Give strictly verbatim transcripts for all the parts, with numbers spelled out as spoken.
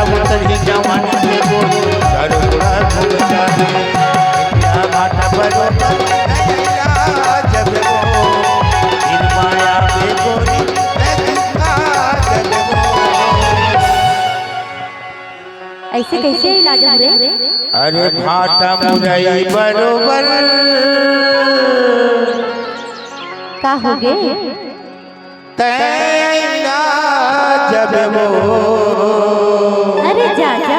उतरी जवानी के गोरी, चारों ओर घूम जाए। इंडिया भाटा बरोबर नैया जब वो, दिन माया में गोरी, मैं जिंदा जब वो। ऐसे कैसे इलाज हो रे? अरे भाटा मुरई बरोबर। का हो गे? तैना जब वो। अरे जा, जा।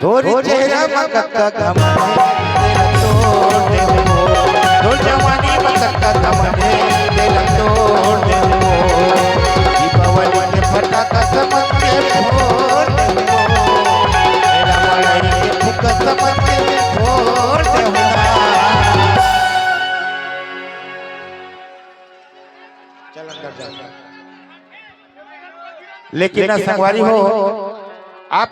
तोर चेहरा म कतका घमंड हे, तेला तोड़ देहूं वो। तोर जवानी म कतका घमंड हे, तेला तोड़ देहूं वो। दीपावली के फटाका समझ के फोड़ देहूं वो। मेरा मड़ई के फुक्का समझ के फोड़ देहूं ना। चल अंदर जा। लेकिन ना संगवारी हो, आप